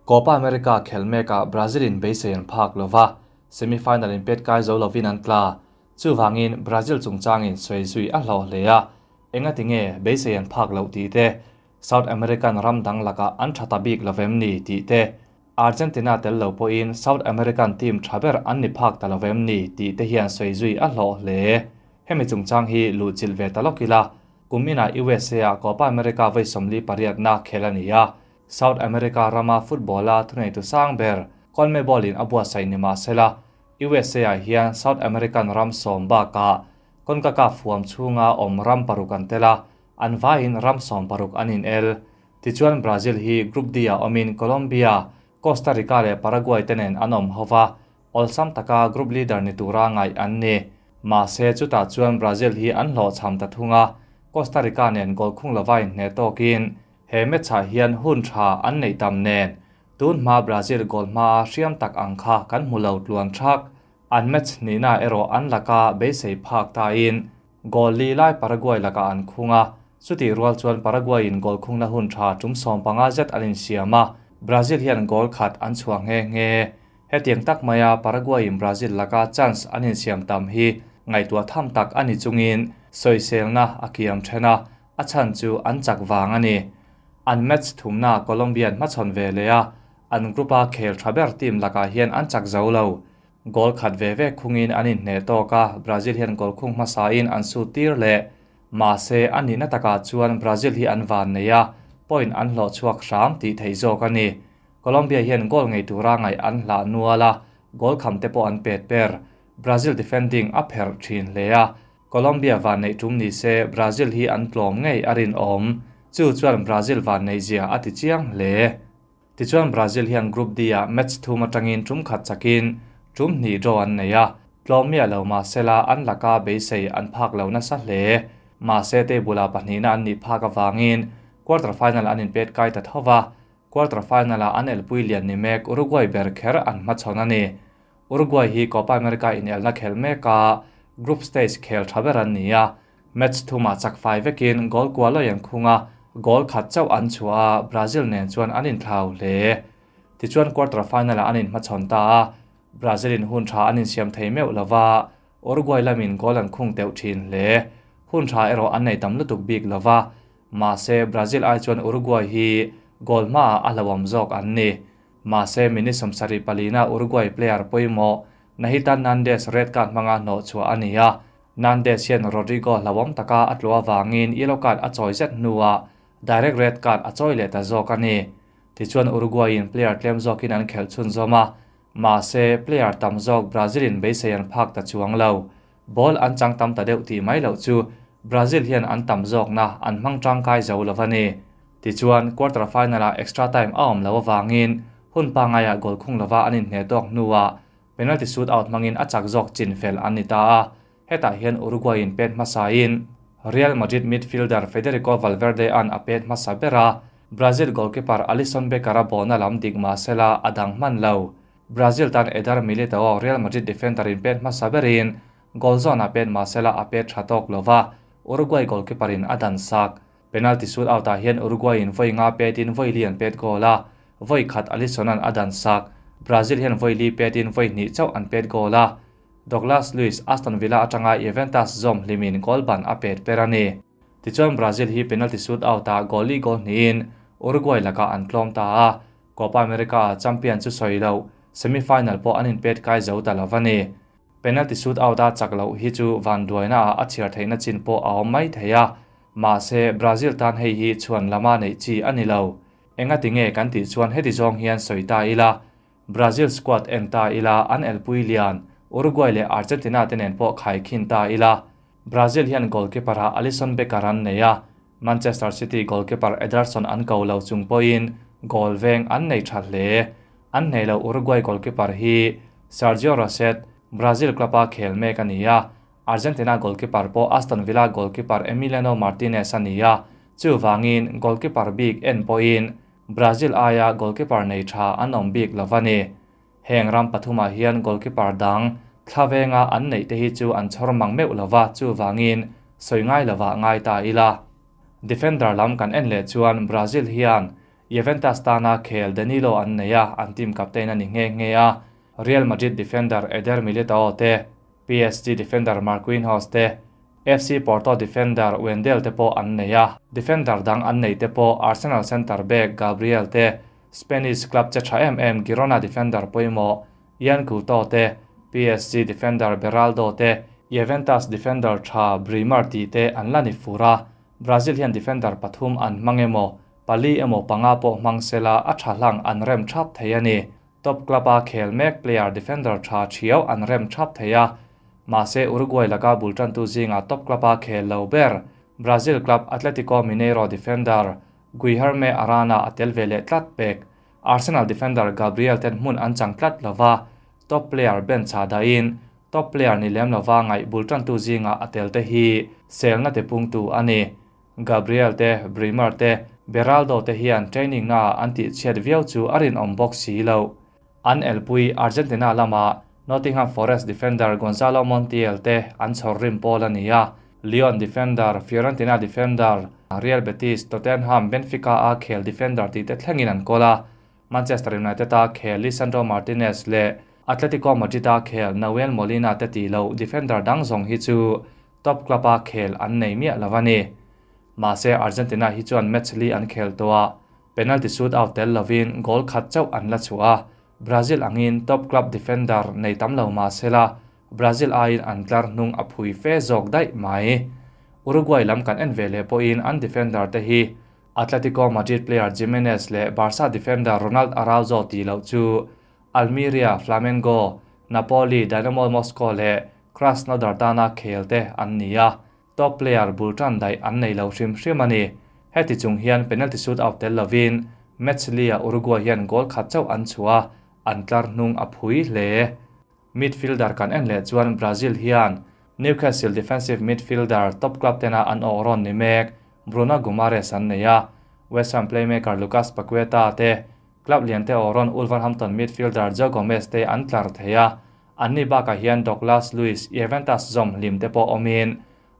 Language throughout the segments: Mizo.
Copa America khel mekah Brazil in beisei an phak lova, semi-final in pet kai zo lovin an tla. Chuvangin Brazil chungchangin sawi zui a hlauh hle a, engati nge beisei an phak loh tih te, South American ram dang lakah an tha ta bik lovem ni tih te, Argentina tel lo pawhin South American team tha ber an ni phak ta lovem ni tih te hian sawi zui a hlawh hle. Hemi chungchang hi luhchilh ve ta lawk ila, kum inah USA-ah Copa America vawi 48na khel a ni a, South America rama football-a thuneitu sang ber CONMEBOL-in a buatsaih ni mah sela, USA-ah hian South American ram sawm bakah CONCACAF huam chhunga awm ram paruk an tel a, an vaiin ram 16 an inel. Tichuan Brazil hi Group D-ah awmin Colombia, Costa Rica leh Paraguay te nen an awm ho va, awlsam taka group leader ni tura ngaih an ni. Mahse chutah chuan Brazil hi an hlawhchham ta thung a, Costa Rica nen goal khung lova inhneh tawkin he match-ah hian hun tha an neih tam nen tun hma Brazil goal hmaa hriam tak ang kha kan hmu lo tluan thak. An match hnihna erawh an laka beisei phak tain goal li lai Paraguay lakah an khung a, chutih rual chuan Paraguay in goal khungna hun tha tum 15 zet an insiam a, Brazil hian goal khat an chhuah nghe nghe. Hetiang tak maia Paraguay in Brazil laka chance an insiam tam hi ngaihtuah tham tak a ni chungin sawiselna a kiam then a, a chhan chu an chak vang a ni. An match thumna Colombian hmachhawn ve leh a, an group-a khel tha ber team lakah hian an chak zo lo. Goal khat ve ve khungin an inhneh tawk a, Brazil hian goal khung hmasain an sut tir leh. Mahse, a nihna takah chuan Brazil hi an van nei a, point an hlawh chhuak hram tih theih zawk a ni. Colombia hian goal ngei tura ngaih an hlah nual a, goal kham te pawh an pet per. Brazil defending a pherh thin hle a, Colombia van neih tum ni se Brazil hi an tlawm ngei a rinawm. Chu chuan Brazil van neih zia a ti chiang hle. Tichuan Brazil hian Group D-ah match thum atangin tum khat chakin tum hnih draw an nei a, tlawm miah lo mahsela an laka beisei an phak lo nasa hle. Mahse table-ah pahnihna an nih phak avangin quarter final an inpet kai ta tho va, quarter final-ah an elpui lian ni mek Uruguay ber kher an hmachhawn a ni. Uruguay hi Copa America inelna khel mek a, group stage khel tha ber an ni a, match thumah chak fai vekin goal kua lawi an khung a, goal khat chauh an chhuah a, Brazil nen chuan an inthlau hle. Tichuan quarter final-ah an inhmachhawn ta a, Brazil in hun tha an insiam thei meuh lova, Uruguay lamin goal an khung teuh thin hle. Hun tha erawh an nei tam lutuk bik lova, mahse Brazil ai chuan Uruguay hi goal hmaah a hlauhawm zawk an ni. Mahse minute 74na Uruguay player pawimawh Nahitan Nandez red card hmanga hnawh chhuah a ni a, Nandez hian Rodrigo hlauhawm taka a tluah avangin yellow card a chawi zet hnuah direct red card a chawi leh ta zawk a ni. Tichuan Uruguay in player tlem zawkin an khelh chhunzawm a, mahse player tam zawk Brazil in beisei an phak ta chuang lo. Ball an chang tam ta deuh tih mai loh chu Brazil hian an tam zawkna an hmang tangkai zo lo a ni. Tichuan quarter final-ah extra time a awm lo avangin hun pangaiah goal khung lova an inhneh tawk hnuah penalty shootout hmangin a chak zawk chin fel an ni ta a. Hetah hian Uruguay in pet hmasain Real Madrid midfielder Federico Valverde an a pet hmasa ber a, Brazil goalkeeper Alisson Becker a bawhna lam dik mahsela a dang hman lo. Brazil tan Eder Militao Real Madrid defender in pet hmasa berin goal zone a pet mahsela a pet tha tawk lova, Uruguay goalkeeper in a dan sak. Penalty shootout ah hian Uruguay in vawi nga petin vawi li an pet goal a, vawi khat Alisson an a dan sak. Brazil hian vawi li petin vawi hnih chauh an pet goal a, Douglas Luiz Aston Villa atanga Juventus zawm hlimin goal ban a pet per a ni. Tichuan Brazil hi penalty shootout ah goal li goal hnihin Uruguay lakah an tlawm ta a, Copa America-ah champion chu sawi loh, semi-final pawh an inpet kai zo ta lo a ni. Penalty shootout-a chak loh hi chu van duaina-ah a chhiar theihna chin pawh a awm mai thei a, mahse Brazil tan hei hi chhuan lama neih chi a ni lo. Engati nge kan tih chuan heti zawng hian sawi ta ila, Brazil squad en ta ila an elpui lian, Uruguay leh Argentina te nen pawh khaikhin ta ila. Brazil hian goalkeeper-ah Alisson Becker an nei a, Manchester City goalkeeper Ederson an ko lo chung pawhin goal veng an nei tha hle. An nei lo Uruguay goalkeeper hi Sergio Rochet, Brazil club-a khel mek a ni a, Argentina goalkeeper pawh Aston Villa goalkeeper Emiliano Martinez a ni a, chuvangin goalkeeper bik en pawhin Brazil aia goalkeeper nei tha an awm bik lo a ni. Heng ram pathumah hian goalkeeper dang thlavenga an neih te hi chu an chhawr mang meuh lova, chuvangin sawi ngai lova ngai ta ila. Defender lam kan en leh chuan Brazil hian Juventus tana khel Danilo an nei a, an team captain a ni nghe nghe a. Real Madrid defender Eder Militao te, PSG defender Marquinhos te, FC Porto defender Wendell te pawh an nei a. Defender dang an nei te pawh Arsenal centre back Gabriel te, Spanish club che tha em em Girona defender pawimawh Yan Couto te, PSG defender Beraldo te, Juventus defender tha Bremer tih te an la ni fur a. Brazil hian defender pathum an hmang emaw, pali emaw panga pawh hmang sela a tha hlang an rem thap thei a ni. Top club-a khel mek player defender tha thiau an rem thap thei a. Mahse Uruguay laka bul tantu zingah top club-a khel lo ber Brazil club Atletico Mineiro defender Guilherme Arana a tel ve leh tlat pek. Arsenal defender Gabriel ten hmun an chang tlat lova, top player bench ah dahin top player ni lem lova ngaih bul tantu zingah a tel te hi selna te pungtu a ni. Gabriel te, Bremer te, Beraldo te hian training naah an tih chhiat viau chu a rinawm bawk si lo. An elpui Argentina lamah Nottingham Forest defender Gonzalo Montiel te an chhawr rim pawl a ni a, Lyon defender, Fiorentina defender, Real Betis, Tottenham, Benfica a khel defender tih te thlengin an kawl a, Manchester United a khel Lisandro Martinez leh Atletico Madrid a khel Nahuel Molina te tih loh defender dang zawng hi chu top club a khel an nei miah lo a ni. Mahse Argentina hi chuan match li an khel tawh a, penalty shoot out tel lovin goal khat chauh an la chhuah a, Brazil angin top club defender nei tam lo mah sela Brazil aiin an tlar hnung a phui fe zawk daih mai. Uruguay lam kan en ve leh pawhin an defender te hi Atletico Madrid player Gimenez leh Barca defender Ronald Araujo tih loh chu Almeria, Flamengo, Napoli, Dynamo Moscow leh Krasnodar tana khel te an ni a, top player bul tan daih an nei lo hrim hrim a ni. Heti chung hian penalty shoot out tel lovin match lia Uruguay hian goal khat chauh an chhuah a, an tlar hnung a phui hle. Midfielder kan en leh chuan Brazil hian Newcastle defensive midfielder top club tena an awh rawn ni mek Bruno Guimaraes an nei a, West Ham playmaker Lucas Paqueta te, club lian te awh rawn Wolverhampton midfielder Joe Gomez te an tlar thei a, anni bakah hian Douglas Luiz, Juventus zawm hlim te pawh awmin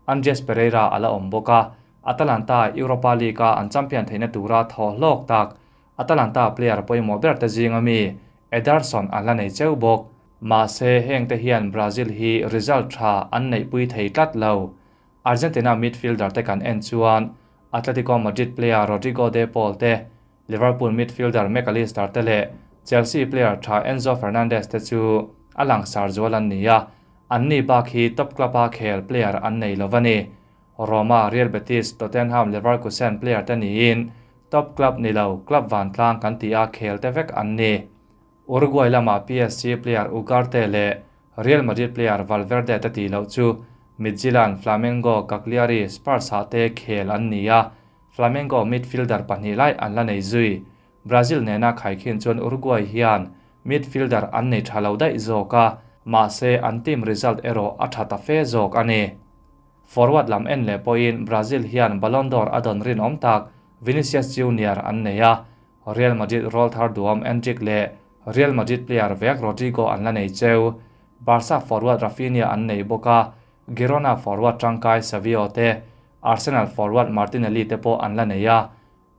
Andreas Pereira a la awm bawk a, Atalanta Europa League-a an champion theihna tura thaw hlawk tak Atalanta player pawimawh ber te zinga mi Ederson an la nei cheu bawk. Mahse, heng te hian Brazil hi result tha an neihpui thei tlat lo. Argentina midfielder te kan en chuan Atletico Madrid player Rodrigo De Paul te, Liverpool midfielder Mac Allister te leh Chelsea player tha Enzo Fernandez te chu a langsar zual an ni a, anni bak hi top club-a khel player an nei lo a ni. Roma, Real Betis, Tottenham, Leverkusen player te niin top club ni lo, club vantlang kan tih a khel te vek an ni. Uruguay lamah PSG player Ugarte leh Real Madrid player Valverde te tih loh chu Midtjylland, Flamengo, Cagliari, Spurs ah te khel an ni a, Flamengo midfielder pahnih lai an la nei zui. Brazil nena khaikhin chuan Uruguay hian midfielder an nei tha lo daih zawk a, mahse an team result erawh a tha ta fe zawk a ni. Forward lam en leh pawhin Brazil hian Ballon d'Or a dawn rinawm tak Vinicius Junior an nei a, Real Madrid rawlthar duhawm Endrick leh Real Madrid player vek Rodrygo an la nei cheu. Barca forward Raphinha an nei bawk a, Girona forward tangkai Savio te, Arsenal forward Martinelli te pawh an la nei a,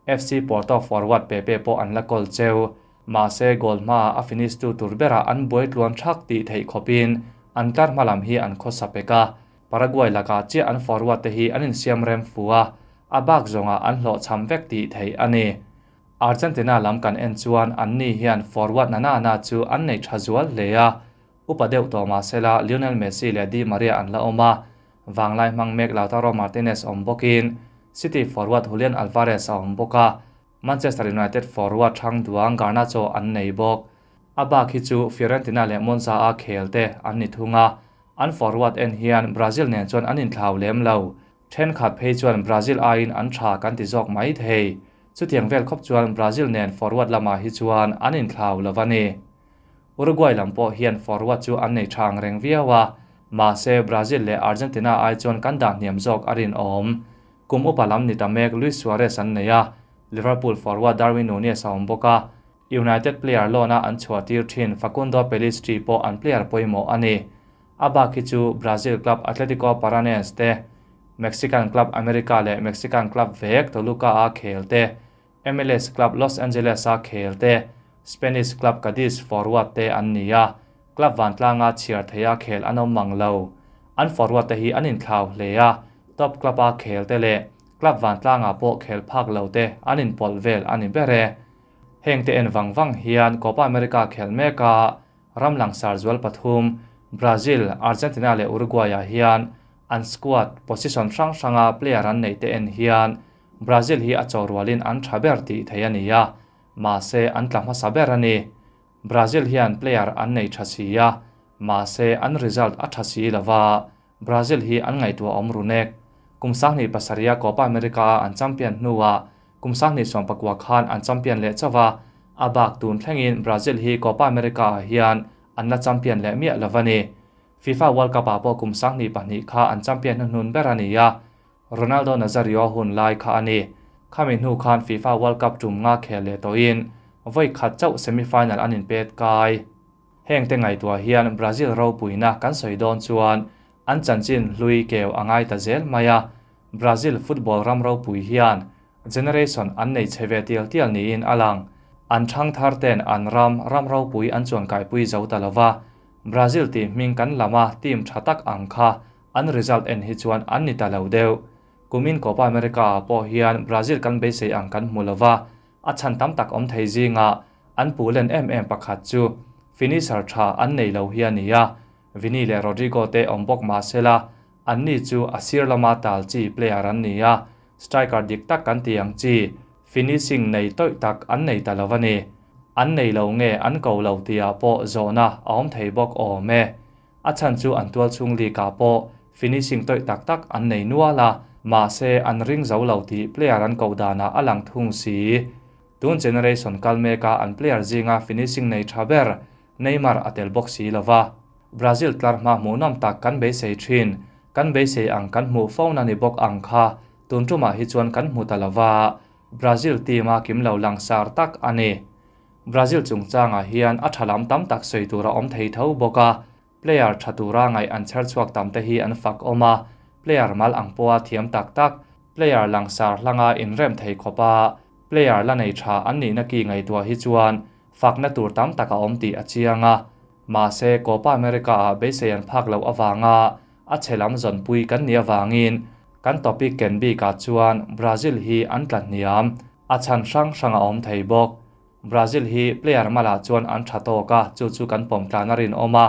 FC Porto forward Pepe pawh an la kawl cheu. Mahse goal hmaah a finish tu tur berah an buai tluan thak tih theih khawpin an tlar hma lam hi an khawsa pek a, Paraguay lakah chiah an forward te hi an insiam rem fu a, a bak zawngah an hlawhchham vek tih theih a ni. Argentina lam kan en chuan anni hian forward na na na chu an nei tha zual hle a, upa deuh tawh mahsela Lionel Messi leh Di Maria an la awm a, vanglai hmang mek Lautaro Martinez awm bawkin City forward Julian Alvarez a awm bawk a, Manchester United forward thang duang Garnacho an nei bawk. A bak hi chu Fiorentina leh Monza a khel te an ni thung a, an forward en hian Brazil nen chuan an inthlau lem lo. Thenkhat phei chuan Brazil aiin an tha kan ti zawk mai thei. Chutiang vel khawp chuan Brazil nen forward lamah hi chuan an inthlau lo a ni. Uruguay lam pawh hian forward chu an nei tha ang reng viau a, mahse Brazil leh Argentina ai chuan kan dah hniam zawk a rinawm. Kum upa lam ni ta mek Luis Suarez an nei a, Liverpool forward Darwin Nunez a awm bawk a, United player loan-a an chhuah tir thin Facundo Pellistri pawh an player pawimawh a ni. A bak hi chu Brazil club Atletico Paranaense te, Mexican club America leh Mexican club vek Toluca-a khel te, MLS club Los Angeles-a khel te, Spanish club Cadiz forward te an ni a, club vantlanga chhiar theiha khel an awm mang lo. An forward te hi an inthlau hle a, top club-a khel te leh club vantlangah pawh khel phak lo te an inpawlh vel a ni ber e. Heng te en vang vang hian Copa America khel meka ram langsar zual pathum, Brazil, Argentina leh Uruguay-ah hian an squad position hrang hranga player an neih te en hian Brazil hi a cho rualin an tha ber tih theih a ni a, mahse an tla hmasa ber a ni. Brazil hian player an nei tha si a, mahse an result a tha si lova, Brazil hi an ngaihtuah awm ru nek. Kum 2007 a Copa America-a an champion hnuah kum 2019 khan an champion leh chauh a, a bak tun thlengin Brazil hi Copa America-ah hian an la champion leh miah lo a ni. FIFA World Cup-ah pawh kum 2002 kha an champion hnuhnun ber a ni a, Ronaldo Nazario hun lai kha a ni. Khami hnu khan FIFA World Cup tum nga khel leh tawhin vawi khat chauh semi-final an inpet kai. Heng te ngaihtuah hian Brazil ropuina kan sawi dawn chuan an chanchin hlui keu a ngai ta zel mai a, Brazil football ram ropui hian generation an nei chhe ve tial tial niin a lang. An thang thar ten an ram ram ropui an chuan kaipui zo ta lova, Brazil tih hming kan lam a team tha tak ang kha an result en hi chuan an ni ta lo deuh. Kumin Copa America ah pawh hian Brazil kan beisei ang kan hmu lova, a chhan tam tak awm thei zingah an pu len em em pakhat chu finisher tha an nei lo hi a ni a, Vini leh Rodrygo te awm bawk mah sela, anni chu a sir lama tal chi player an ni a, striker dik tak kan ti ang chi finishing nei tawih tak an nei ta lo a ni. An nei lo nge an ko lo tihah pawh zawhna a awm thei bawk awm e. A chhan chu an tual chhung league ah pawh finishing tawih tak tak an nei nual a, mahse an ring zo lo tih player an koh danah a lang thung si. Tun generation kal meka an player zinga finishing nei tha ber Neymar a tel bawk si lova. Brazil tlar hma hmuhnawm tak kan beisei thin, kan beisei ang kan hmuh fo na ni bawk ang kha tun tumah hi chuan kan hmu ta lova, Brazil team a kim lo langsar tak a ni. Brazil chungchangah hian a tha lam tam tak sawi tur a awm thei tho bawk a, player tha tura ngaih an chher chhuak tam te hi an fak awm a, player mal ang pawha thiam tak tak, player langsar hlanga inrem thei khawp a, player la nei tha an nihna ki ngaihtuah hi chuan fakna tur tam tak a awm tih a chiang a, mahse Copa America-ah beisei an phak loh avanga a chhe lam zawnpui kan nih avangin kan topic ken bikah chuan Brazil hi an tla hniam. A chhan hrang hrang a awm thei bawk. Brazil hi player malah chuan an tha tawk a, chu chu kan pawm tlan a rinawm a.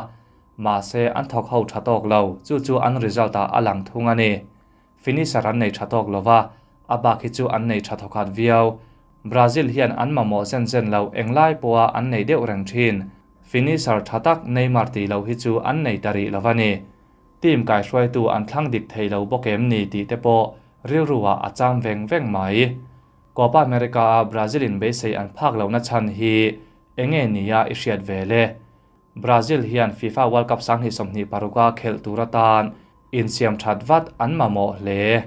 Mahse, an thawk ho tha tawk lo, chu chu an result ah a lang thung a ni. Finisher an nei tha tawk lo va, a bak hi chu an nei tha thawkhat viau. Brazil hian an mamawh zen zen lo englai pawha an nei deuh reng thin. Finisher tha tak Neymar tih loh hi chu an nei ta rih lo a ni. Team kaihruaitu an thlang dik thei lo bawk em ni tih te pawh rilru ah a cham veng veng mai. Copa America-a Brazil-in beisei an phak lohna chhan hi enge nia i hriat ve le? Brazil hian FIFA World Cup 2026 a khelh tur atan insiam that vat an mamawh hle.